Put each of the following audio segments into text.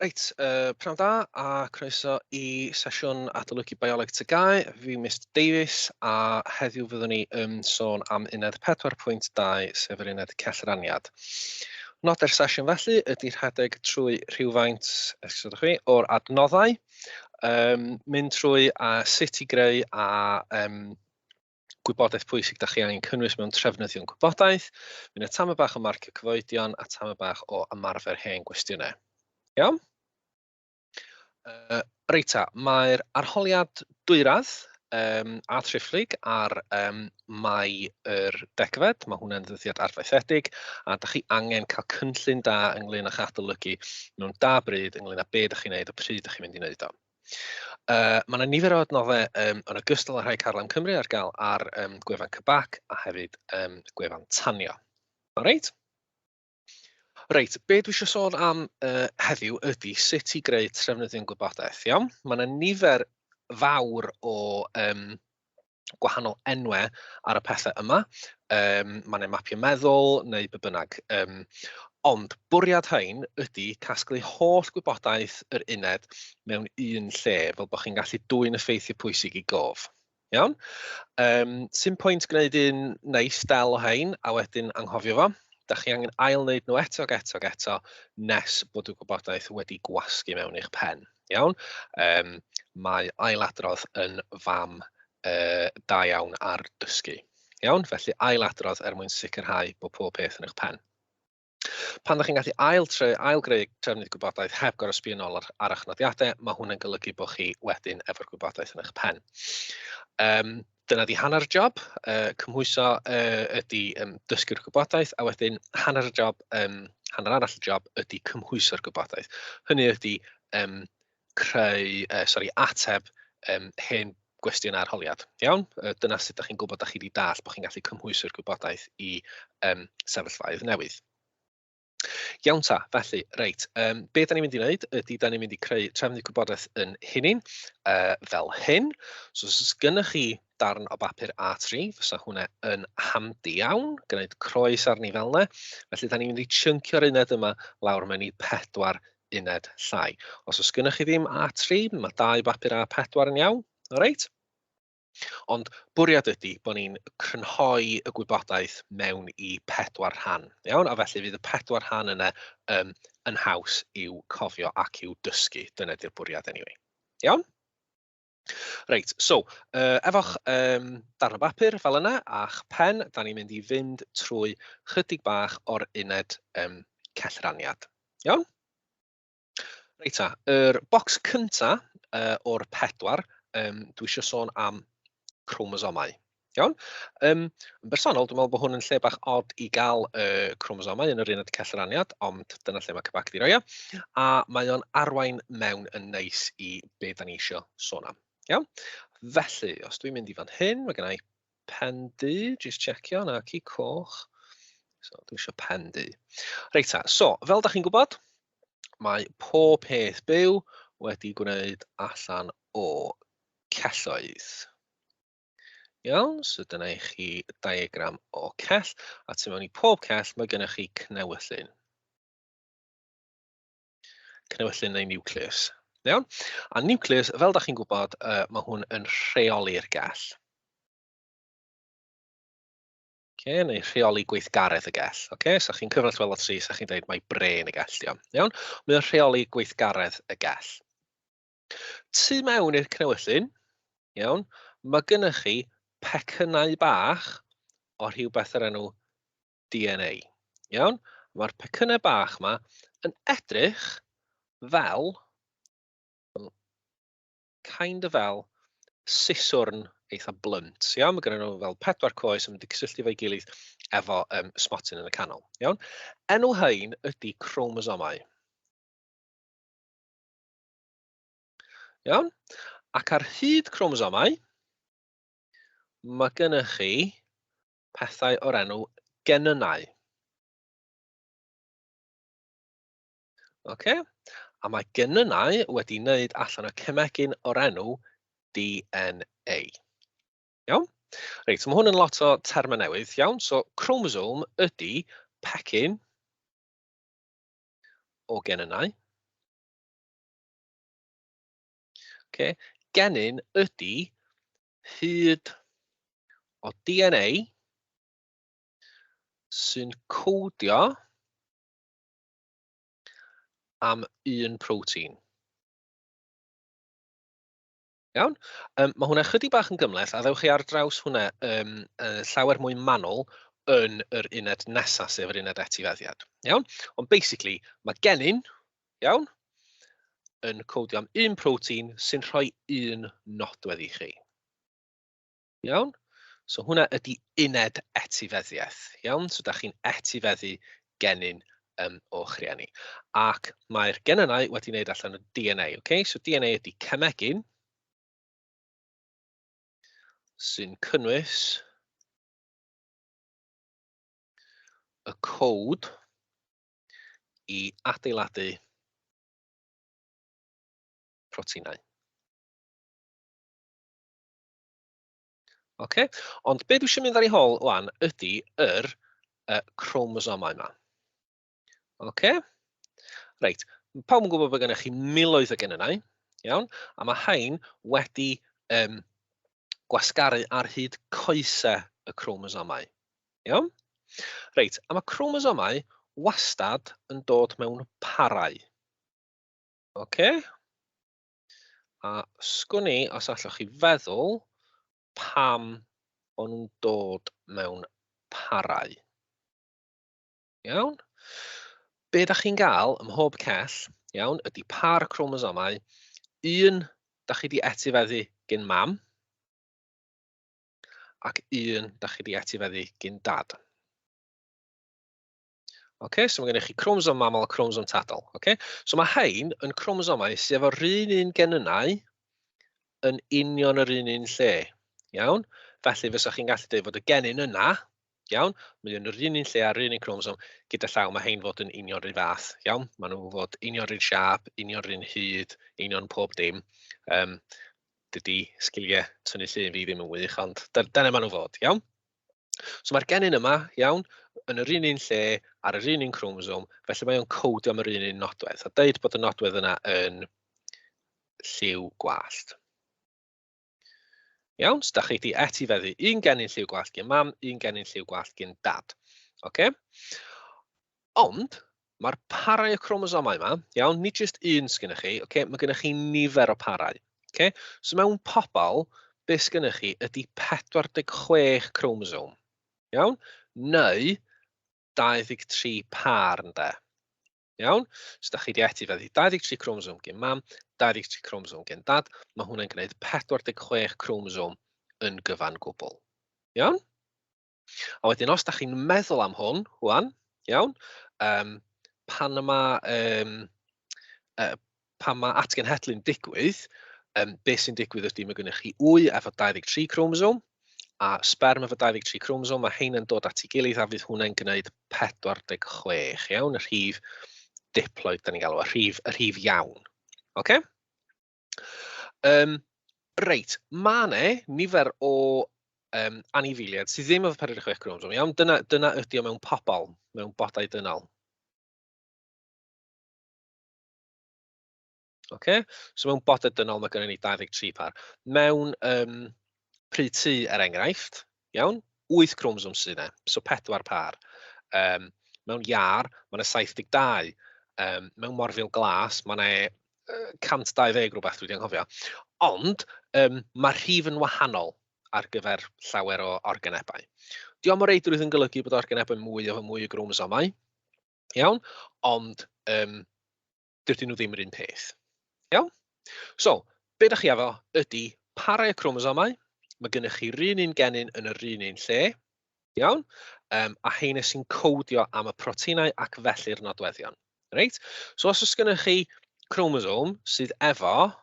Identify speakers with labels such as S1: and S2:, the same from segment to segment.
S1: Reit, pnawn da a croeso i sesiwn adolygu Bioleg TGAU. Fi yw Mr Davies a heddiw fyddwn ni yn sôn am uned 4.2, sef yr uned cellraniad. Nod yr sesiwn felly ydy rhedeg trwy rhywfaint, esgusodwch fi, o'r adnoddau, mynd trwy a sut i greu a gwybodaeth pwysig da chi angen cynnwys mewn trefnyddion gwybodaeth, mi yna tamed bach o marcio cyfoedion a tamed bach o ymarfer hen gwestiynau. Iawn? Reit ta, mae'r arholiad dwyradd a triphlyg ar Mai yr degfed, mae hwnna'n ddyddiad arfaethedig, a da chi angen cael cynllun da ynglyn â'ch adolygu mewn da bryd ynglyn â be da chi'n neud a pryd da chi'n mynd i wneud o. Mae yna nifer o adnoddau yn ogystal â rhai Carlam Cymru ar gael ar gwefan CBAC a hefyd gwefan Tanio. Reit? Reit, be dwi eisiau sôn am heddiw ydy sut i greu trefnyddion gwybodaeth, iawn? Mae yna nifer fawr o gwahanol enwau ar y pethau yma. Mae yna mapio meddwl neu be bynnag. Ond bwriad rhain ydy casglu holl gwybodaeth yr uned mewn un lle, fel bod chi'n gallu dwyn y ffeithiau pwysig i gof. Iawn? Sim pwynt gwneud un neis del o rhain a wedyn anghofio fo. Da chi angen ail wneud nhw eto ac eto ac eto nes bod y gwybodaeth wedi gwasgu mewn i'ch pen. Iawn? Mae ailadrodd yn fam da iawn ar dysgu. Iawn? Felly ailadrodd er mwyn sicrhau bod pob peth yn eich pen. Pan ddech chi'n gallu ail-greu trefnydd gwybodaeth heb gorfod sbio nôl ar eich nodiadau, mae hwnna'n golygu bod chi wedyn efo'r gwybodaeth yn eich pen. Dyna di hanner y job, cymhwyso ydy dysgu'r gwybodaeth, a wedyn hanner y job, hanner arall y job ydy cymhwyso'r gwybodaeth. Hynny ydy creu, sori, ateb hen gwestiwn arholiad. Iawn? Dyna sut ydych chi'n gwybod ydych chi wedi dallt bod chi'n gallu cymhwyso'r gwybodaeth i sefyllfaoedd newydd. Iawn ta, felly, reit, be da ni'n mynd i wneud ydy da ni'n mynd i creu trefnu gwybodaeth yn hunin, fel hyn. So os oes gennych chi darn o bapur A3, fysa hwnna yn handi iawn, gwneud croes arni fel yna. Felly da ni'n mynd i chyncio'r uned yma lawr mewn i 4 uned llai. Os oes gennych chi ddim A3, mae 2 bapur A4 yn iawn, reit? Ond bwriad ydy bod ni'n crynhoi y gwybodaeth mewn i 4 rhan. Iawn? A felly fydd y 4 rhan yna yn haws i'w cofio ac i'w dysgu. Dyna ydy'r bwriad anyway. Iawn? Reit, so, efo'ch darn o bapur fel yna a'ch pen, da ni'n mynd i fynd trwy chydig bach o'r uned cellraniad. Iawn? Reit ta, yr bocs cynta o'r 4, dwi eisiau sôn am chromosomau. Iawn? Yn bersonol, dwi'n meddwl bod hwn yn lle bach od i gael chromosomau yn yr uned cellraniad, ond dyna lle mae CBAC wedi rhoi o. A mae o'n arwain mewn yn neis i be da ni eisiau sôn am. Iawn? Felly, os dwi'n mynd i fan hyn, mae gen i pen du, jyst checio, na ci coch. So, dwi eisiau pen du. Reit ta, so, fel da chi'n gwybod, mae pob peth byw wedi gwneud allan o celloedd. Iawn, so dyna i chi diagram o cell, a tu mewn i pob cell mae gennych chi cnewyllyn. Cnewyllyn neu nucleus. Iawn? A nucleus, fel da chi'n gwybod, mae hwn yn rheoli'r gell. Okay, neu rheoli gweithgaredd y gell. Okay? So chi'n cyfnod 12 o 3, so chi'n dweud mae brain y gell, di o. Iawn? Mae o'n rheoli gweithgaredd y gell. Tu mewn i'r cnewyllyn, iawn, mae gennych chi pecynnau bach o rhywbeth o'r enw DNA. Iawn? Mae'r pecynnau bach yma yn edrych fel, kind of fel siswrn eitha blunt. Iawn? Mae gen nhw fel 4 coes yn mynd i cysylltu efo'i gilydd efo smotyn yn y canol. Iawn? Enw hein ydy chromosomau. Iawn? Ac ar hyd chromosomau, mae gennych chi pethau o'r enw genynnau. Okay? A mae genynnau wedi wneud allan o cemegyn o'r enw DNA. Iawn? Reit, so mae hwn yn lot o termau newydd, iawn? So, chromosome ydy pecyn o genynnau. Okay. Genyn ydy hyd o DNA sy'n codio am un protein. Iawn? Mae hwnna chydig bach yn gymhleth, a ddewch chi ar draws hwnna llawer mwy manwl yn yr uned nesaf, sef yr uned etifeddiad. Iawn? Ond basically, mae genyn, iawn, yn codio am un protein sy'n rhoi un nodwedd i chi. Iawn? So hwnna ydy uned etifeddiaeth. Iawn? So da chi'n etifeddu genyn o'ch rhieni. Ac mae'r genynnau wedi wneud allan o DNA. Okay? So DNA ydy cemegyn sy'n cynnwys y cod i adeiladu proteinau. Oce, ond be dwi eisiau mynd ar ei hôl wan ydy yr chromosomau yma. Oce, reit, pawb yn gwybod bod gennych chi miloedd o genynnau, iawn, a mae hain wedi gwasgaru ar hyd coesau y chromosomau, iawn? Reit, a mae chromosomau wastad yn dod mewn parau. Oce? A sgwn i os allwch chi feddwl pam o'n nhw'n dod mewn parau. Iawn? Be da chi'n gael ym mhob cell, iawn, ydy par chromosomau, un da chi di etifeddu gyn mam, ac un da chi di etifeddu gyn dad. Okay, so mae gennych chi chromosom mamol a chromosom tadol. Okay? So mae hein yn chromosomau sydd efo'r un un genynnau yn union yr un un lle. Iawn? Felly fysa chi'n gallu dweud fod y genyn yna, iawn, mae yn yr un un lle a'r un un chromosom, gyda llaw mae hein fod yn union rhyw fath, iawn? Maen nhw fod union rhywun siâp, union rhywun hyd, union pob dim. Dydy sgiliau tynnu llun fi ddim yn wych, ond dyna maen nhw fod, iawn? So mae'r genyn yma, iawn, yn yr un un lle, ar yr un un chromosom, felly mae o'n codio am yr un un nodwedd. A deud bod y nodwedd yna yn lliw gwallt. Iawn, so da chi wedi etifeddu un genyn lliw gwallt gen mam, un genyn lliw gwallt gen dad. Okay? Ond, mae'r parau o chromosomau yma, iawn, nid jyst un sgynnych chi, okay? Mae gennych chi nifer o parau. Okay? So mewn pobl, be sgynnych chi ydy 46 chromosom, iawn? Neu 23 par, ynde? Iawn? So da chi wedi etifeddu 23 chromosom gen mam, 23 chromosom gen dad, mae hwnna'n gwneud 46 chromosom yn gyfan gwbl. Iawn? A wedyn os da chi'n meddwl am hwn, rwan, iawn, pan mae, pan mae atgenhedlu'n digwydd, beth sy'n digwydd ydy mae gennych chi wy efo 23 chromosom, a sberm efo 23 chromosom, mae heina'n dod at ei gilydd a fydd hwnna'n gwneud 46, iawn, y rhif diploid, da ni'n galw, y rhif iawn. Oce? Reit, mae 'na nifer o anifeiliaid sydd ddim efo 46 chromosom, iawn? Dyna ydy o mewn pobl, mewn bodau dynol. Okay? So mewn bodau dynol mae gennym ni 23 par. Mewn pry tŷ er enghraifft, iawn, 8 chromosom sydd yna, so 4 par. Mewn iâr, mae yna 72. Mewn morfil glas, mae yna 120 rhywbeth, dwi wedi anghofio. Ond mae'r rhif yn wahanol ar gyfer llawer o organebau. Dio'm o reidrwydd yn golygu bod organebau mwy efo mwy o gromosomau, iawn, ond dydyn nhw ddim yr un peth. Iawn? So, be da chi efo ydy parau o cromosomau, mae gennych chi'r un un genyn yn yr un un lle, iawn, a heina sy'n codio am y proteinau ac felly'r nodweddion. Reit? So os oes gennych chi chromosom sydd efo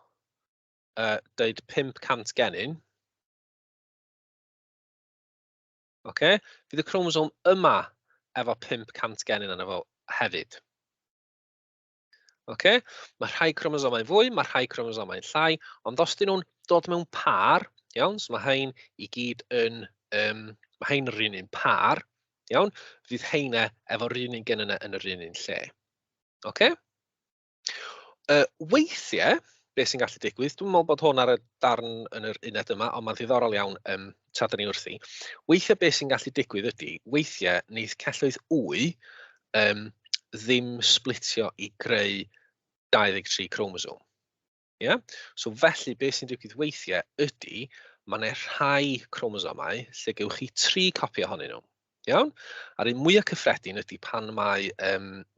S1: deud 500 genyn, okay, fydd y chromosom yma efo 500 genyn arno fo hefyd. Okay? Mae rhai chromosomau'n fwy, mae rhai chromosomau'n llai, ond os dyn nhw'n dod mewn par, iawn, so mae hein i gyd yn, mae hein yr un un par, iawn, fydd heina efo'r un un genynnau yn yr un un lle. Okay? Weithiau, beth sy'n gallu digwydd, dwi'n meddwl bod hwn ar y darn yn yr uned yma, ond mae'n ddiddorol iawn tra da ni wrthi. Weithiau beth sy'n gallu digwydd ydy, weithiau wneith celloedd wy ddim splitio i greu 23 chromosome. Yeah? So felly beth sy'n digwydd weithiau ydy, mae yna rhai chromosomau lle gewch chi 3 copi ohonyn nhw. Iawn? A'r un mwyaf cyffredin ydy pan mae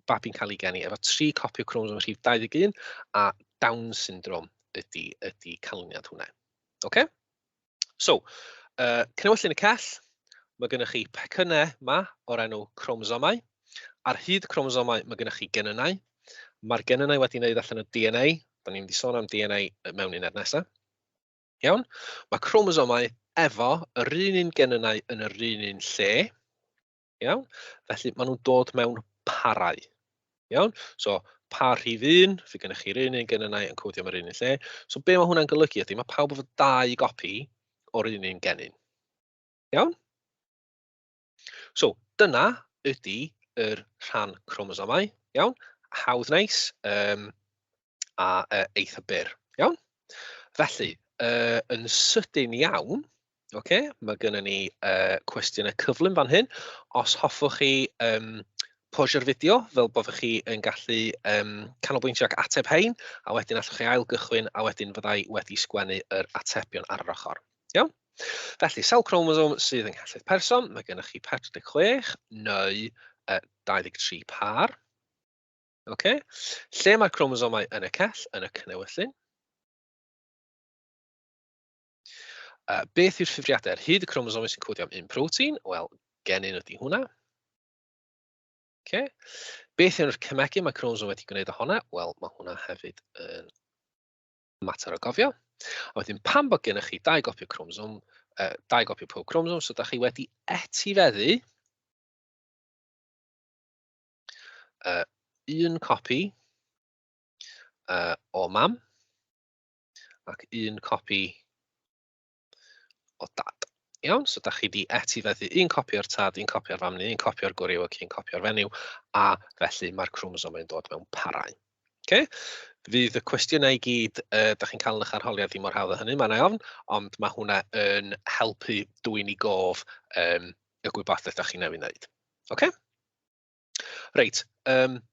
S1: babi'n cael ei geni efo 3 copi o chromosom rhif 21 a Down syndrome ydy canlyniad hwnna. Okay? So, cnewyllyn y cell, mae gennych chi pecynnau yma o'r enw chromosomau. Ar hyd y chromosomau mae gennych chi genynnau. Mae'r genynnau wedi wneud allan o DNA. Da ni'n mynd i sôn am DNA mewn uned nesaf. Iawn? Mae chromosomau efo yr un un genynnau yn yr un un lle. Iawn? Felly maen nhw'n dod mewn parau. Iawn? So, par rhif 1, fe gennych chi'r un un genynnau yn codio mewn yr un un lle. So, be mae hwnna'n golygu ydy, mae pawb efo 2 gopi o'r un un genyn. Iawn? So, dyna ydy yr rhan chromosomau. Iawn? Hawdd neis a eitha byr. Iawn? Felly, yn sydyn iawn, okay, mae gennym ni cwestiynau cyflym fan hyn. Os hoffwch chi pausio'r fideo fel bod chi yn gallu canolbwyntio ac ateb hein, a wedyn allwch chi ailgychwyn, a wedyn fyddai wedi sgwennu yr atebion ar yr ochr. Iawn? Felly, sawl chromosom sydd yng nghelloedd person? Mae gennych chi 46 neu 23 par. Okay. Lle mae'r chromosomau yn y cell? Yn y cnewyllyn. Beth yw'r ffurfiadau ar hyd y chromosomau sy'n codio am un protein? Wel, genyn ydy hwnna. Okay. Beth yw'r cemegyn mae chromosom wedi gwneud ohono? Wel, mae hwnna hefyd yn mater o gofio. A wedyn pan bod gennych chi 2 gopi o chromosom, 2 gopi o pob chromosom, so da chi wedi etifeddu un copi o mam ac un copi o dad. Iawn, so da chi wedi etifeddu un copi o'r tad, un copi o'r fam, neu un copi o'r gwryw ac un copi o'r fenyw, a felly mae'r chromosomau'n dod mewn parau. Okay? Fydd y cwestiynau i gyd da chi'n cael yn eich arholiad ddim mor hawdd â hynny, mae'n ofn, ond mae hwnna yn helpu dwyn i gof y gwybodaeth da chi newydd wneud. Okay? Reit,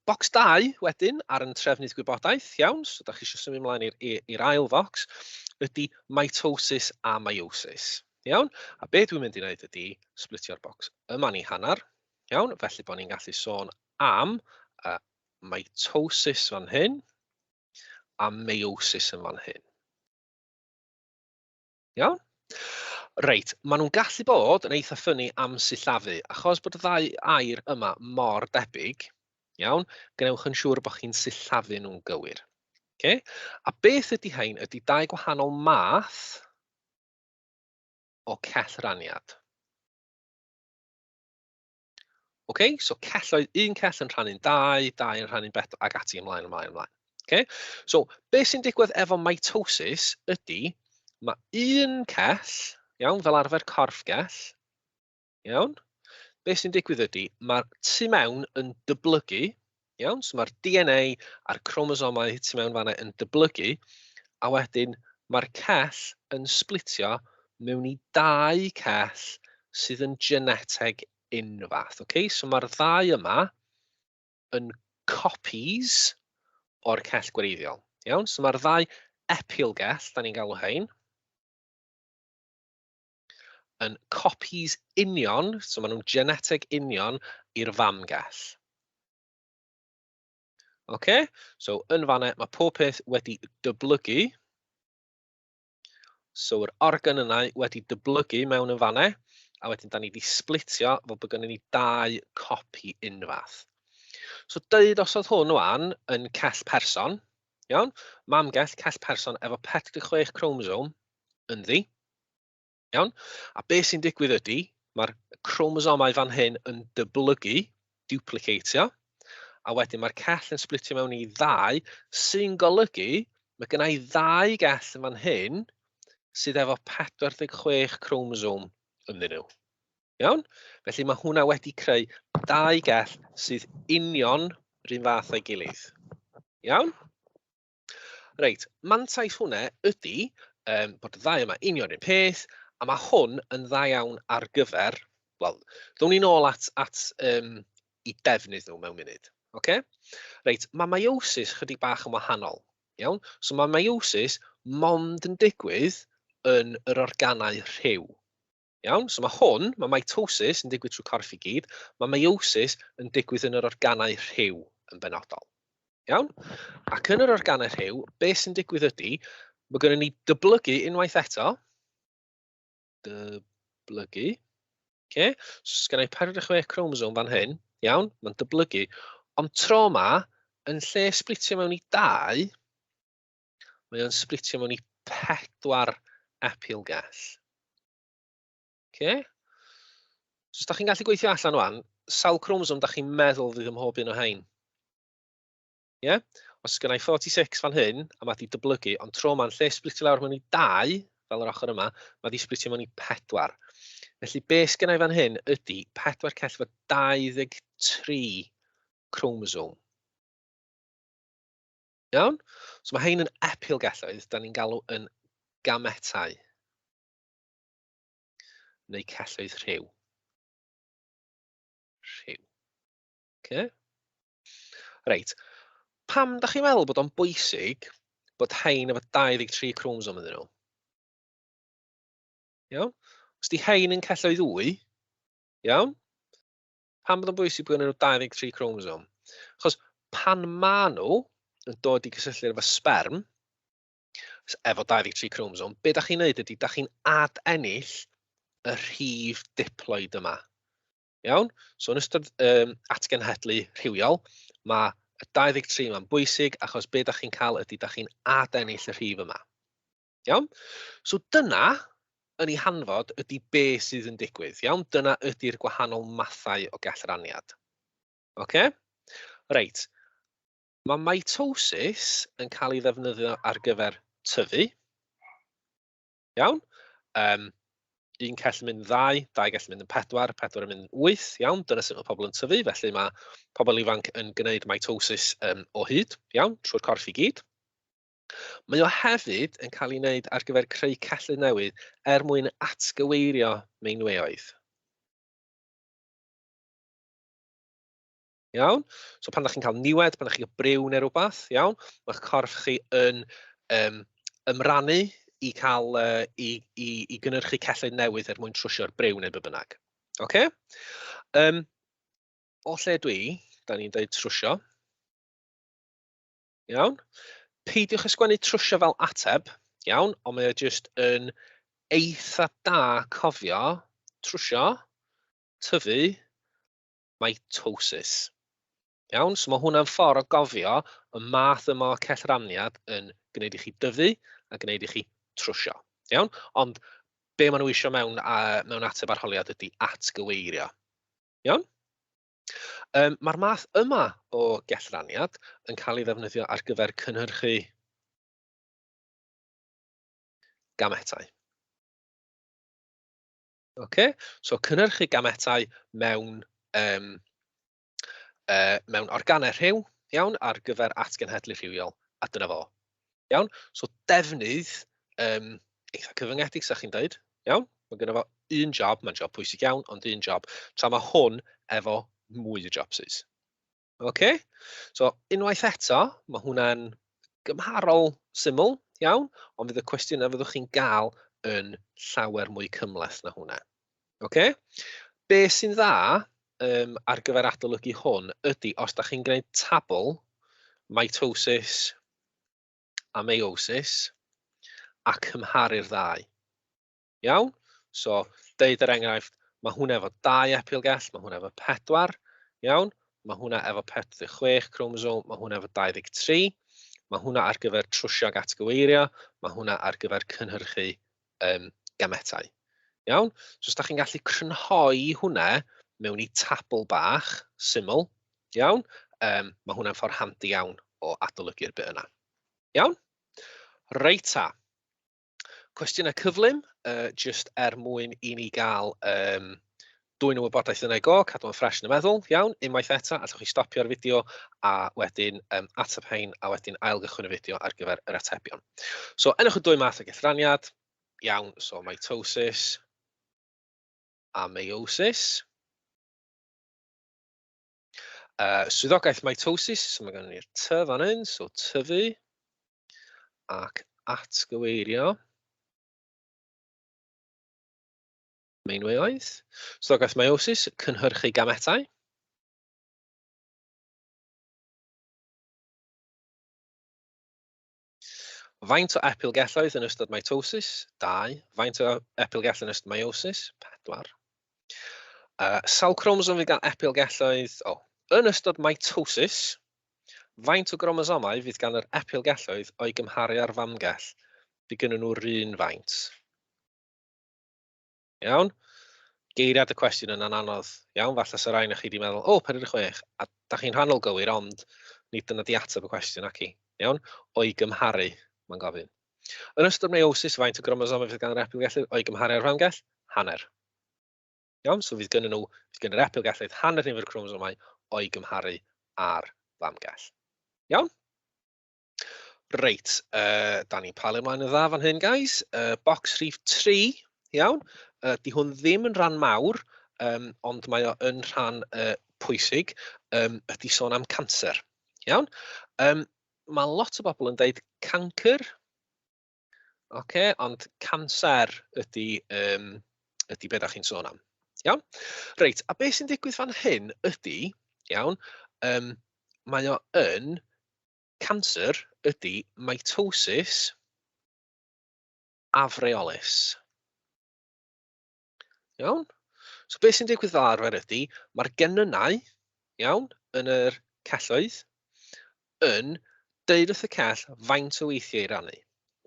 S1: bocs 2 wedyn ar yn trefnydd gwybodaeth, iawn, so da chi eisiau symud ymlaen i'r ail focs, ydy mitosis a meiosis. Iawn, a be dwi'n mynd i wneud ydy splitio'r bocs yma ni hanner, iawn, felly bod ni'n gallu sôn am mitosis fan hyn a meiosis yn fan hyn. Iawn? Reit, maen nhw'n gallu bod yn eitha ffynnu am sillafu, achos bod y ddau air yma mor debyg, iawn, gwnewch yn siŵr bod chi'n sillafu nhw'n gywir. Okay? A beth ydy hein ydy dau gwahanol math o cellraniad. Okay? So celloedd, un cell yn rhannu'n 2, 2 yn rhannu'n 4, ac ati ymlaen, ymlaen, ymlaen. Okay? So, beth sy'n digwydd efo mitosis ydy, mae un cell, iawn, fel arfer corff gell, iawn, beth sy'n digwydd ydy, mae'r tu mewn yn dyblygu, iawn, so mae'r DNA a'r chromosomau tu mewn fanna yn dyblygu, a wedyn mae'r cell yn splitio mewn i 2 cell sydd yn geneteg unfath. Okay? So mae'r ddau yma yn copies o'r cell gwreiddiol. Iawn? So mae'r ddau epilgell, da ni'n galw hein, yn copies union, so maen nhw'n geneteg union i'r famgell. Okay? So yn fanna mae pob peth wedi dyblygu. So yr organ yna wedi dyblygu mewn yn fanna, a wedyn da ni wedi splitio fel bod gennym ni 2 copi unfath. So deud os oedd hwn wan yn cell person, iawn, mamgell cell person efo 46 chromosome ynddi, iawn, a beth sy'n digwydd ydy, mae'r chromosomau fan hyn yn dyblygu, duplicatio, a wedyn mae'r cell yn splitio mewn i 2, sy'n golygu mae genna i 2 gell yn fan hyn sydd efo 46 chromosome ynddyn nhw. Iawn? Felly mae hwnna wedi creu 2 gell sydd union yr un fath a'i gilydd. Iawn? Reit, mantais hwnna ydy bod y ddau yma union un peth, a mae hwn yn dda iawn ar gyfer, wel, ddown ni nôl at i defnydd nhw mewn munud. Oce? Reit, mae meiosis chydig bach yn wahanol. Iawn? So mae meiosis mond yn digwydd yn yr organau rhyw. Iawn? So mae hwn, mae mitosis yn digwydd trwy corff i gyd, mae meiosis yn digwydd yn yr organau rhyw yn benodol. Iawn? Ac yn yr organau rhyw, beth sy'n digwydd ydy, mae gennym ni dyblygu unwaith eto. Dyblygu. Okay? So sgen i 46 chromosome fan hyn, iawn, mae'n dyblygu. Ond tro yma, yn lle splitio mewn i 2, mae o'n splitio mewn i 4 epilgell. Okay? So, os da chi'n gallu gweithio allan wan, sawl chromosome da chi'n meddwl fydd ym mhob un o hein? Ie? Yeah? Os gynna i 46 fan hyn, a mae di dyblygu, ond tro yma'n lle splitio lawr mewn i 2, fel yr ochr yma, mae di splitio mewn i 4. Felly be sgynna i fan hyn ydy 4 cell efo 23 chromosome. Iawn? So mae hein yn epilgelloedd, da ni'n galw yn gametau. Neu celloedd rhyw. Rhyw. Okay. Reit. Pam da chi'n meddwl bod o'n bwysig bod hein efo 23 chromosome ynddyn nhw? Iawn? Os di hein yn celloedd wy, iawn? Pam bod o'n bwysig bod gen nhw 23 chromosome? Achos pan maen nhw yn dod i gysylltu efo sberm, efo 23 chromosome, be da chi'n neud ydy, da chi'n ad-ennill y rhif diploid yma. Iawn? So yn ystod atgenhedlu rhywiol, mae y 23 yma'n bwysig achos be da chi'n cael ydy da chi'n ad-ennill y rhif yma. Iawn? So dyna yn ei hanfod ydy be sydd yn digwydd. Iawn? Dyna ydy'r gwahanol mathau o gellraniad. Oce? Reit. Mae mitosis yn cael ei ddefnyddio ar gyfer tyfu. Iawn? Un cell yn mynd yn ddau, dau gell yn mynd yn pedwar, pedwar yn mynd yn wyth. Iawn? Dyna sut mae pobl yn tyfu. Felly mae pobl ifanc yn gwneud mitosis o hyd, iawn, trwy'r corff i gyd. Mae o hefyd yn cael ei wneud ar gyfer creu celloedd newydd er mwyn atgyweirio meinweoedd. Iawn? So pan ydych chi'n cael niwed, pan ydych chi'n cael briw neu rhywbeth, iawn, mae'ch corff chi yn ymrannu i cael i gynhyrchu celloedd newydd er mwyn trwsio'r briw neu be bynnag. Oce? O lle dwi, da ni'n dweud trwsio. Iawn? Peidiwch â sgwennu trwsio fel ateb, iawn, ond mae o jyst yn eitha da cofio trwsio, tyfu, mitosis. Iawn, so mae hwnna'n ffordd o gofio y math yma o cellraniad yn gwneud i chi dyfu a gwneud i chi trwsio. Iawn, ond be maen nhw eisiau mewn ateb arholiad ydy atgyweirio. Iawn? Mae'r math yma o gellraniad yn cael ei ddefnyddio ar gyfer cynhyrchu gametau. Okay? So cynhyrchu gametau mewn organau rhyw, iawn, ar gyfer atgenhedlu rhywiol, a dyna fo. Iawn? So defnydd eitha cyfyngedig, sa chi'n dweud. Iawn? Mae gynno fo un job, mae'n job pwysig iawn, ond un job. Tra mae hwn efo mwy o jobsys. Okay? So unwaith eto, mae hwnna'n gymharol syml, iawn, ond fydd y cwestiynau fyddwch chi'n gael yn llawer mwy cymhleth na hwnna. Okay? Be sy'n dda ar gyfer adolygu hwn ydy os da chi'n gwneud tabl mitosis a meiosis a cymharu'r ddau. Iawn? So, deud er enghraifft, mae hwnna efo 2 epilgell, mae hwnna efo 4, iawn? Mae hwnna efo 46 chromosome, mae hwnna efo 23. Mae hwnna ar gyfer trwsio ac atgyweirio, mae hwnna ar gyfer cynhyrchu gametau. Iawn? So, os da chi'n gallu crynhoi hwnna mewn i tabl bach, syml, iawn? Mae hwnna'n ffordd handi iawn o adolygu'r bit yna. Iawn? Reit ta. Cwestiynau cyflym, jyst er mwyn i ni gael Dwyn y wybodaeth yna i go, cadw yn ffres yn y meddwl, iawn, unwaith eto, allwch chi stopio'r fideo a wedyn ateb hein a wedyn ailgychwyn y fideo ar gyfer yr atebion. So, enwch y dwy math o gellraniad, iawn, so mitosis a meiosis. Swyddogaeth mitosis, so mae gennym ni'r T fan hyn, so tyfu ac atgyweirio. Meinweoedd. Swyddogaeth meiosis, cynhyrchu gametau. Faint o epilgelloedd yn ystod mitosis? 2. Faint o epilgelloedd yn ystod meiosis? 4. Sawl cromosom fydd gan epilgelloedd? O, yn ystod mitosis, faint o gromosomau fydd gan yr epilgelloedd o'i gymharu â'r famgell? Fydd gynnon nhw'r un faint. Iawn? Geiriad y cwestiwn yna'n anodd. Iawn, falle sa rai chi wedi meddwl, o, 46, a da chi'n rhannol gywir, ond nid dyna di ateb y cwestiwn, ac i. Iawn? O'i gymharu, mae'n gofyn. Yn ystod meiosis, faint o gromosomau fydd gan yr epilgellydd o'i gymharu â'r famgell? Hanner. Iawn, so fydd gynnon nhw, fydd gan yr epilgellydd hanner nifer y cromosomau o'i gymharu â'r famgell. Iawn? Reit, da ni'n palu ymlaen yn dda fan hyn, guys. Bocs rhif 3, iawn. Di hwn ddim yn rhan mawr, ond mae o yn rhan pwysig, ydy sôn am canser. Iawn? Mae lot o bobl yn deud cancr, oce, ond canser ydy, ydy be da chi'n sôn am. Iawn? Reit, a beth sy'n digwydd fan hyn ydy, iawn, mae o yn Canser ydy mitosis afreolus. Iawn? So beth sy'n digwydd fel arfer ydy, mae'r genynnau, iawn, yn yr celloedd, yn deud wrth y cell faint o weithiau i rannu.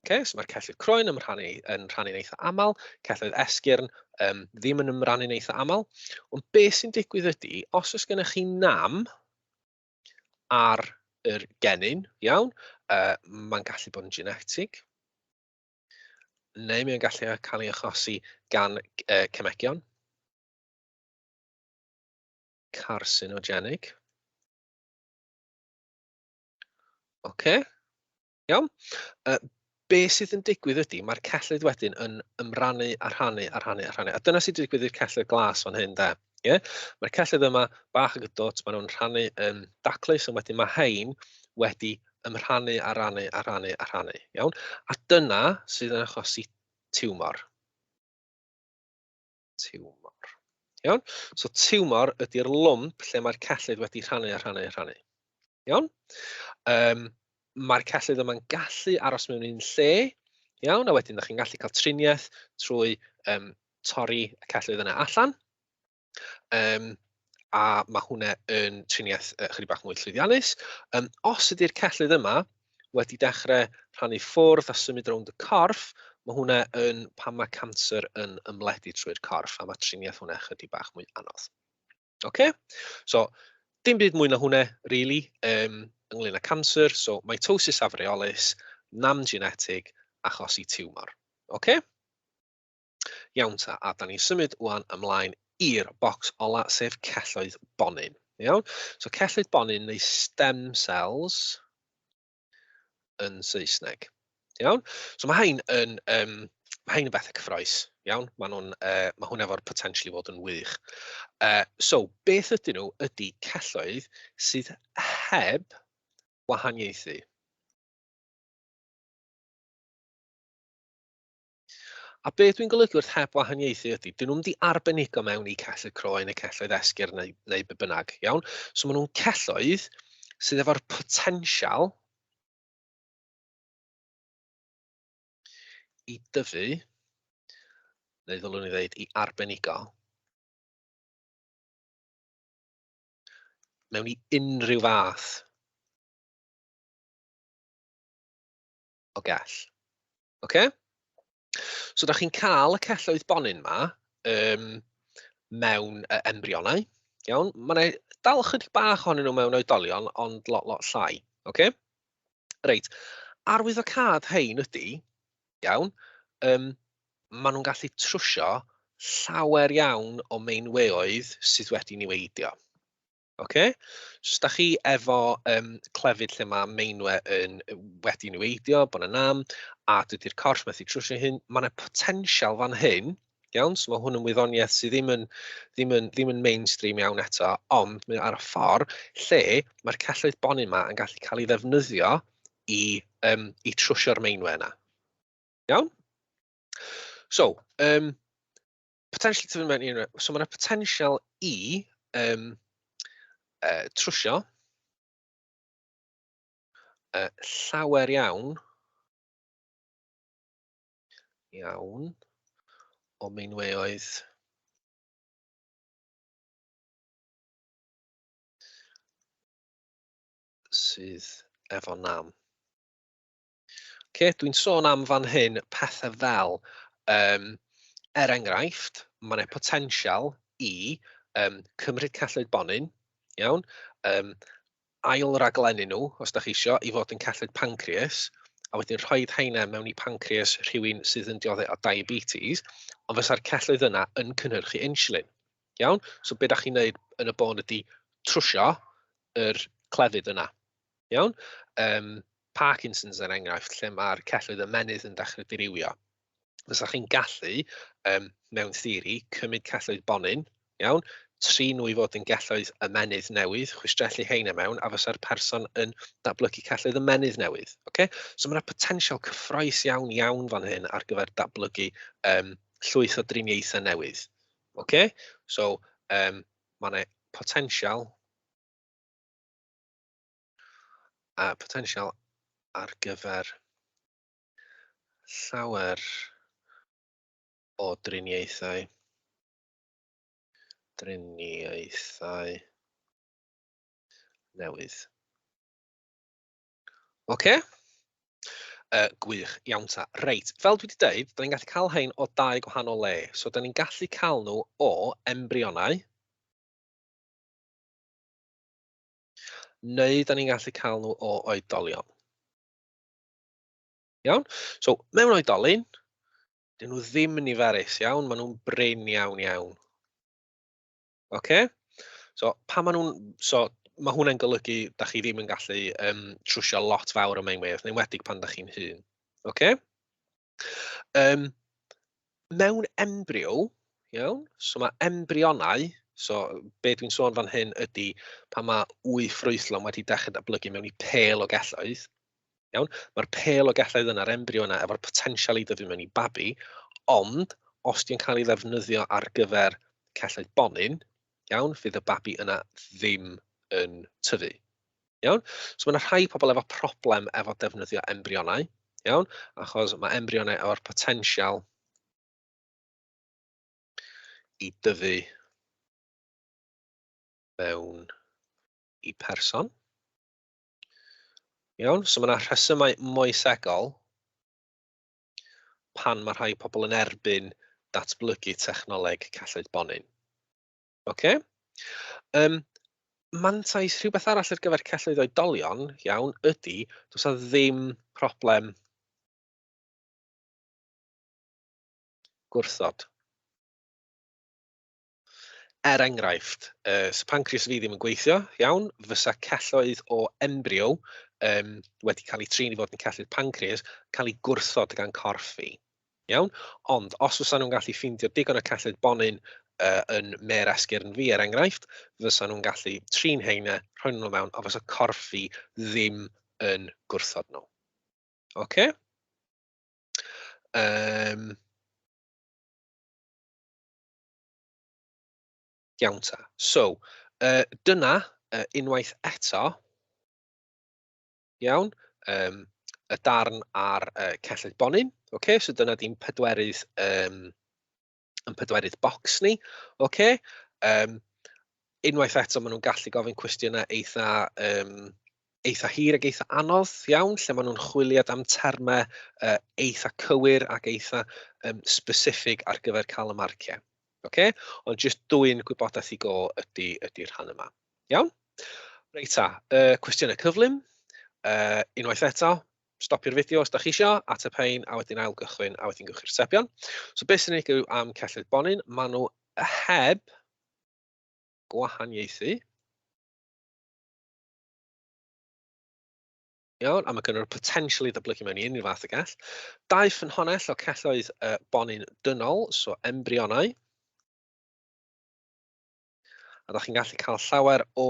S1: Okay? So mae'r celloedd croen yn rhannu, yn rhannu'n eitha aml, celloedd esgyrn ddim yn ymrannu'n eitha aml. Ond beth sy'n digwydd ydy, os oes gennych chi nam ar yr genyn, iawn, mae'n gallu bod yn genetig, neu mae'n gallu cael ei achosi gan cemegion carcinogenig. Oce, iawn. Be sydd yn digwydd ydy, mae'r celloedd wedyn yn ymrannu a rhannu a rhannu a rhannu. A dyna sydd wedi digwydd i'r celloedd glas fan hyn, de. Ie? Mae'r celloedd yma, bach ag y dot, maen nhw'n rhannu yn daclus, ond wedyn mae hein wedi ymrhannu a rannu a rhannu a rhannu. Iawn? A dyna sydd yn achosi tiwmor. Tiwmor. Iawn? So tiwmor ydy'r lwmp lle mae'r celloedd wedi rhannu a rhannu a rhannu. Iawn? Mae'r celloedd yma'n gallu aros mewn un lle, iawn, a wedyn ydych chi'n gallu cael triniaeth trwy torri y celloedd yna allan. A mae hwnna yn triniaeth chydig bach mwy llwyddiannus. Os ydy'r celloedd yma wedi dechrau rhannu ffwrdd a symud rownd y corff, mae hwnna yn pan mae canser yn ymledu trwy'r corff, a mae triniaeth hwnna chydig bach mwy anodd. Oce? So, dim byd mwy na hwnna, really, ynglyn â canser. So, mitosis afreolus, nam genetig, achosi tiwmor. Oce? Iawn ta, a da ni'n symud wan ymlaen i'r bocs ola, sef celloedd bonyn. Iawn? So celloedd bonyn neu stem cells yn Saesneg. Iawn? So mae hein yn, mae hein yn bethau cyffroes. Iawn? Mae nhw'n, mae hwn efo'r potential i fod yn wych. So, beth ydyn nhw ydy celloedd sydd heb wahaniaethu. A beth dwi'n golygu wrth heb wahaniaethu ydy, dyn nhw'm di arbenigo mewn i celloedd croen neu celloedd esgyrn neu, neu be bynnag, iawn? So maen nhw'n celloedd sydd efo'r potensial i dyfu, neu ddylwn i ddeud i arbenigo, mewn i unrhyw fath o gell. Oce? So da chi'n cael y celloedd bonyn ma mewn embryonau. Iawn? Mae yna dal chydig bach ohonyn nhw mewn oedolion, ond lot, lot llai. Oce? Reit. Arwyddocâd hein ydy, iawn, maen nhw'n gallu trwsio llawer iawn o meinweoedd sydd wedi niweidio. Ocê? So os dach chi efo clefyd lle mae meinwe yn wedi niweidio, bod 'na nam, a dydy'r corff methu trwsio hyn, mae 'na potensial fan hyn, iawn? So mae hwn yn wyddoniaeth sydd ddim yn, ddim yn, ddim yn mainstream iawn eto, ond mae ar y ffordd lle mae'r celloedd bonyn 'ma yn gallu cael ei ddefnyddio i, i trwsio'r meinwe yna. Iawn? So, potentially tyfu mewn unrhyw... So mae yna potensial i trwsio llawer iawn iawn o meinweoedd sydd efo nam. Oce, dwi'n sôn am fan hyn pethau fel, er enghraifft, mae 'na potensial i cymryd celloedd bonyn, iawn, ail-raglennu nhw, os dach chi isio, i fod yn celloedd pancreas, a wedyn rhoi rheina mewn i pancreas rhywun sydd yn dioddef o diabetes, ond fysa'r celloedd yna yn cynhyrchu insulin, iawn? So be dach chi'n wneud yn y bôn ydy trwsio yr clefyd yna, iawn? Parkinson's er enghraifft, lle mae'r celloedd ymennydd yn dechrau dirywio. Fysa chi'n gallu, mewn theori, cymryd celloedd bonyn, iawn, trin nhw i fod yn gelloedd ymennydd newydd, chwistrellu heina mewn, a fysa'r person yn datblygu celloedd ymennydd newydd. Okay? So mae yna potensial cyffrous iawn iawn fan hyn ar gyfer datblygu llwyth o driniaethau newydd. Okay? So mae yna potensial a potensial ar gyfer llawer o driniaethau driniaethau newydd. Oce? Gwych, iawn ta. Reit, fel dwi wedi dweud, da ni'n gallu cael hein o dau gwahanol le. So, da ni'n gallu cael nhw o embryonau, Neu da ni'n gallu cael nhw o oedolion. Iawn? So, mewn oedolyn, dyn nhw ddim yn niferus, iawn? Maen nhw'n brin iawn iawn. Oce? So, pan maen nhw'n... So, mae hwnna'n golygu da chi ddim yn gallu trwsio lot fawr o meinweoedd, yn enwedig pan da chi'n hŷn. Oce? Mewn embryo, iawn, so mae embryonau, so be dwi'n sôn fan hyn ydy pan mae wy ffrwythlon wedi dechrau datblygu mewn i pêl o gelloedd, iawn, mae'r pêl o gelloedd yna, yr embryo yna, efo'r potensial i dyfu mewn i babi, ond os di'n cael ei ddefnyddio ar gyfer celloedd bonyn, iawn, fydd y babi yna ddim yn tyfu. Iawn? So mae yna rhai pobl efo problem efo defnyddio embryonau, iawn? Achos mae embryonau efo'r potensial i dyfu mewn i person. Iawn, so mae yna rhesymau moesegol pan mae rhai pobl yn erbyn datblygu technoleg celloedd bonyn. Ocê. Mantais rhywbeth arall ar gyfer celloedd oedolion, iawn, ydy, does 'na ddim problem gwrthod. Er enghraifft, 'sa pancreas fi ddim yn gweithio, iawn, fysa celloedd o embryo wedi cael eu trin i fod yn celloedd pancreas, cael eu gwrthod gan corff fi. Iawn? Ond os fysa nhw'n gallu ffeindio digon o celloedd bonyn yn mêr esgyrn fi, er enghraifft, fysa nhw'n gallu trin heina, rhoi nhw mewn, a fysa corff fi ddim yn gwrthod nhw. Oce? Iawn ta. So, dyna, unwaith eto, Iawn. Y darn ar celloedd bonyn. Ocê, so dyna di'n pedwerydd, yn pedwerydd bocs ni. Ocê. Unwaith eto, maen nhw'n gallu gofyn cwestiynau eitha, eitha hir ac eitha anodd iawn, lle maen nhw'n chwiliad am termau eitha cywir ac eitha specific ar gyfer cael y marciau. Ocê? Ond jyst dwyn gwybodaeth i go ydy, ydy'r rhan yma. Iawn? Reit ta, cwestiynau cyflym. Unwaith eto, Stopio'r fideo os da chi isio, ateb hein, a wedyn ail gychwyn, a wedyn gewch chi'r atebion. So beth sy'n unigryw am celloedd bonyn? Maen nhw heb gwahaniaethu. Iawn, a mae gen nhw'r potential i ddatblygu mewn i unrhyw fath o gell. Dau ffynhonnell o celloedd bonyn dynol, so embryonau. A da chi'n gallu cael llawer o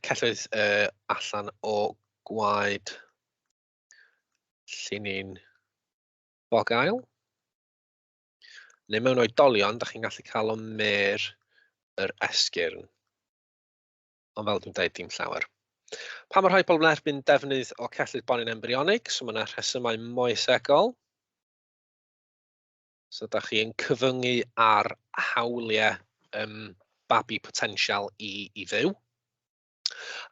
S1: celloedd allan o gwaed llinyn bogail. Neu mewn oedolion, da chi'n gallu cael o mêr yr esgyrn. Ond fel dwi'n dweud, dim llawer. Pam mae rhai pobl yn erbyn defnydd o celloedd bonyn embryonig? So mae yna rhesymau moesegol. So da chi yn cyfyngu ar hawliau babi potensial i fyw.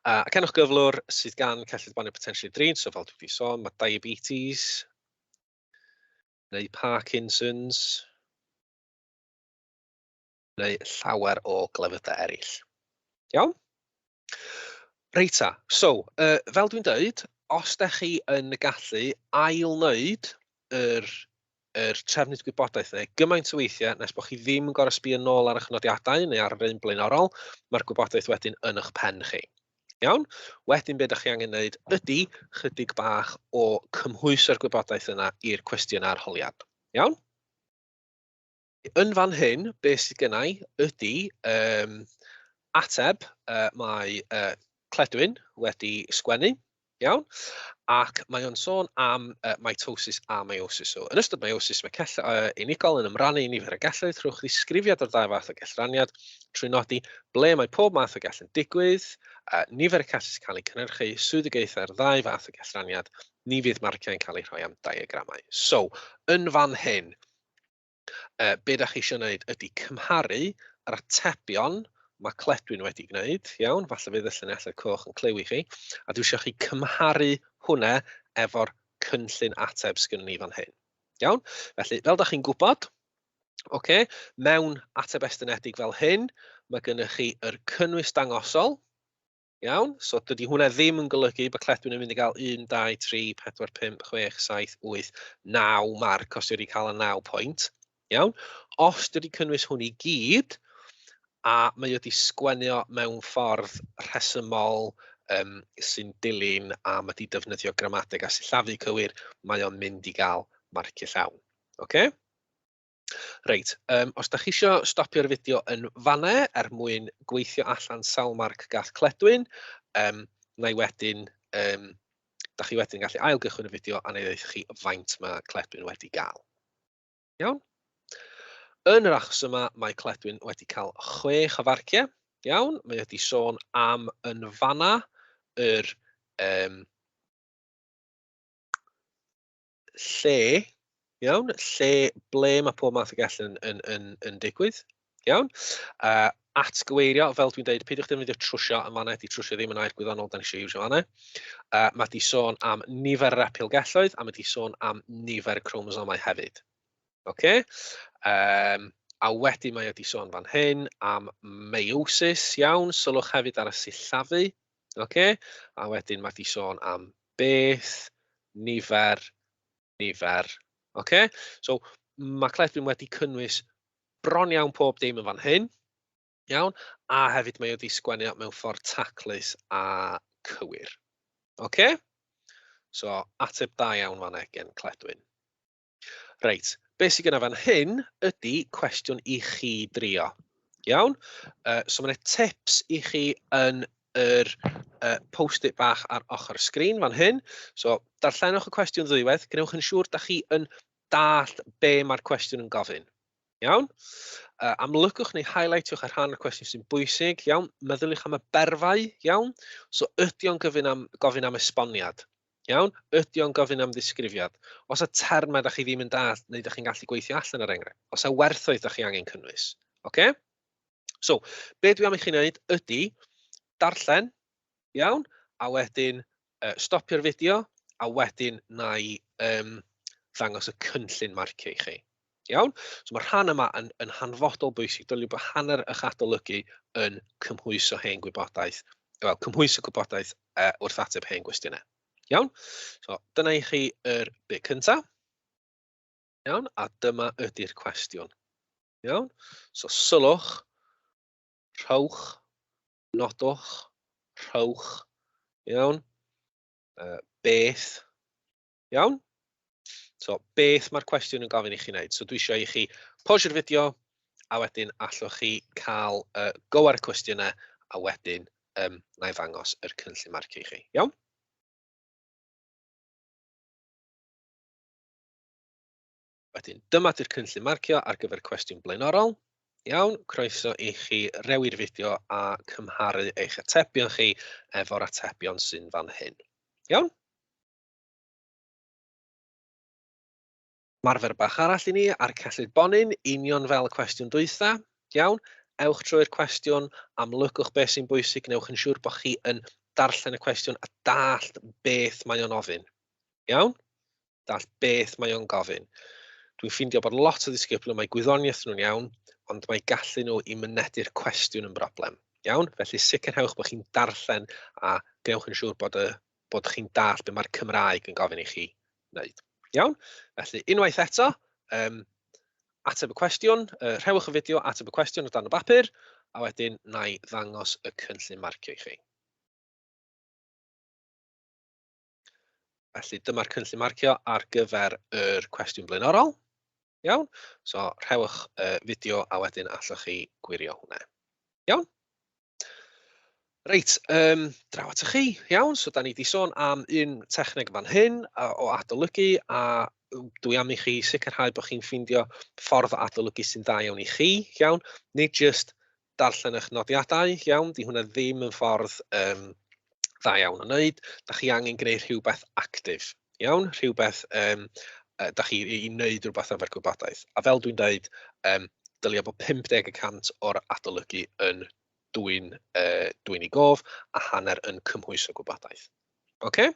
S1: Ac enwch gyflwr sydd gan celloedd bonyn potensial i drin, so fel dwi wedi sôn, mae diabetes neu Parkinson's neu llawer o glefydau eraill. Iawn? Reit ta, so, fel dwi'n dweud, os da chi yn gallu ail-wneud yr trefnydd gwybodaeth neu gymaint o weithiau nes bod chi ddim yn gorfod sbio nôl ar eich nodiadau neu ar yr un blaenorol, mae'r gwybodaeth wedyn yn eich pen chi. Iawn? Wedyn be da chi angen wneud ydy chydig bach o cymhwyso'r gwybodaeth yna i'r cwestiwn arholiad. Iawn? Yn fan hyn, be sydd gynna i ydy ateb mae Cledwyn wedi sgwennu, iawn, ac mae o'n sôn am mitosis a meiosis. So, yn ystod meiosis, mae cell unigol yn ymrannu i nifer o gelloedd. Rhowch ddisgrifiad o'r ddau fath o gellraniad trwy nodi ble mae pob math o gell yn digwydd, nifer y celloedd sy'n cael eu cynhyrchu, swyddogaethau'r ddau fath o gellraniad, ni fydd marciau'n cael eu rhoi am diagramau. So, yn fan hyn, be da chi eisiau gwneud ydy cymharu yr atebion mae Cledwyn wedi gwneud, iawn, falle fydd y llinellau coch yn cliw i chi, a dwi eisiau chi cymharu hwnna efo'r cynllun ateb sgynnon ni fan hyn. Iawn? Felly, fel da chi'n gwybod, okay, mewn ateb estynedig fel hyn, mae gennych chi yr cynnwys dangosol, Iawn? So dydy hwnna ddim yn golygu bod Cledwyn yn mynd i gael 1, 2, 3, 4, 5, 6, 7, 8, 9 marc os wedi cael y 9 pwynt. Iawn? Os dydy cynnwys hwn i gyd, a mae wedi sgwennu o mewn ffordd rhesymol sy'n dilyn a mae wedi defnyddio gramadeg a sillafu cywir, mae o'n mynd i gael marciau llawn. Ocê? Reit, os da chi isio stopio'r fideo yn fanna er mwyn gweithio allan sawl marc gath Cledwyn, na i wedyn, da chi wedyn gallu ail gychwyn y fideo a na i ddeud chi faint mae Cledwyn wedi gael. Iawn? Yn yr achos yma, mae Cledwyn wedi cael 6 o farciau. Iawn, mae wedi sôn am yn fanna yr lle, iawn, lle ble mae pob math o gell yn digwydd, iawn. Atgyweirio, fel dwi'n deud, peidiwch defnyddio trwsio yn fanna, di trwsio ddim yn air gwyddonol, da ni eisiau iwsio fanna. Mae di sôn am nifer yr epilgelloedd, a mae di sôn am nifer y cromosomau hefyd. Oce? A wedyn mae wedi sôn fan hyn am meiosis, iawn, sylwch hefyd ar y sillafu, oce? A wedyn mae di sôn am beth, nifer, nifer, oce? So mae Cledwyn wedi cynnwys bron iawn pob dim yn fan hyn, iawn? A hefyd mae wedi sgwennu mewn ffordd taclus a cywir, oce? So ateb da iawn fan gen Cledwyn. Reit, beth sydd gyda fan hyn ydy cwestiwn i chi drio. Iawn? So mae yna tips i chi yn yr post-it bach ar ochr y sgrin fan hyn. So darllenwch y cwestiwn ddwywaith, gwnewch yn siŵr da chi yn dallt be mae'r cwestiwn yn gofyn. Iawn? Amlygwch neu highlightwch y rhan o'r cwestiwn sy'n bwysig. Iawn? Meddyliwch am y berfau. Iawn? So ydy o'n gofyn am esboniad? Iawn? Ydy o'n gofyn am ddisgrifiad? Os y termau da chi ddim yn dallt neu da chi'n gallu gweithio allan ar enghraifft, os y werthoedd da chi angen cynnwys. Oce? So, be dwi am i chi wneud ydy darllen, iawn, a wedyn stopio'r fideo, a wedyn na i ddangos y cynllun marcio i chi. Iawn? So mae'r rhan yma yn hanfodol bwysig. Dylai bod hanner eich adolygu yn cymhwyso hen gwybodaeth, wel, cymhwyso gwybodaeth wrth ateb hen gwestiynau. Iawn? So, dyna i chi yr bit cynta. Iawn? A dyma ydy'r cwestiwn. Iawn? So, sylwch, rhowch, nodwch, rhowch, iawn? Beth, iawn? So, beth mae'r cwestiwn yn gofyn i chi wneud? So, dwi eisiau i chi pausio'r fideo, a wedyn allwch chi cael go ar y cwestiynau, a wedyn na i ddangos yr cynllun marcio i chi. Iawn? Wedyn, dyma di'r cynllun marcio ar gyfer cwestiwn blaenorol. Iawn, croeso i chi rewi'r fideo a cymharu eich atebion chi efo'r atebion sy'n fan hyn. Iawn? Marfer bach arall i ni ar Cyllid Bonyn, union fel y cwestiwn dwytha. Iawn, ewch trwy'r cwestiwn, amlygwch beth sy'n bwysig, newch yn siŵr bod chi yn darllen y cwestiwn a dallt beth mae o'n ofyn. Iawn? Dallt beth mae o'n gofyn. Dwi'n ffeindio bod lot o ddisgyblion, mae gwyddoniaeth nhw'n iawn, ond mae gallu nhw i mynedu'r cwestiwn yn broblem. Iawn? Felly sicrhewch bod chi'n darllen a gwnewch yn siŵr bod, y, bod chi'n dallt beth mae'r Cymraeg yn gofyn i chi wneud. Iawn? Felly, unwaith eto, ateb y cwestiwn, rhewch y fideo, ateb y cwestiwn o dan y bapur, a wedyn na i ddangos y cynllun marcio i chi. Felly dyma'r cynllun marcio ar gyfer yr cwestiwn blaenorol. Iawn? So rhewch y fideo a wedyn allwch chi gwirio hwnna. Iawn? Reit, draw atoch chi. Iawn, so da ni wedi sôn am un techneg fan hyn o adolygu, a dwi am i chi sicrhau bod chi'n ffeindio ffordd o adolygu sy'n dda iawn i chi, iawn. Nid jyst darllen eich nodiadau, iawn, di hwnna ddim yn ffordd dda iawn o wneud. Da chi angen gwneud rhywbeth actif, iawn, rhywbeth da chi i wneud rhywbeth efo'r gwybodaeth. A fel dwi'n dweud, dylia bod 50% o'r adolygu yn dwyn, dwyn i gof a hanner yn cymhwyso gwybodaeth. Okay?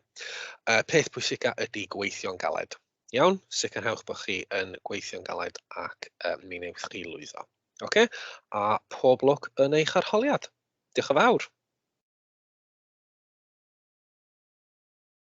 S1: Peth pwysica ydy gweithio'n galed. Iawn? Sicrhewch bod chi yn gweithio'n galed ac mi wnewch chi lwyddo. Okay? A pob lwc yn eich arholiad. Diolch yn fawr.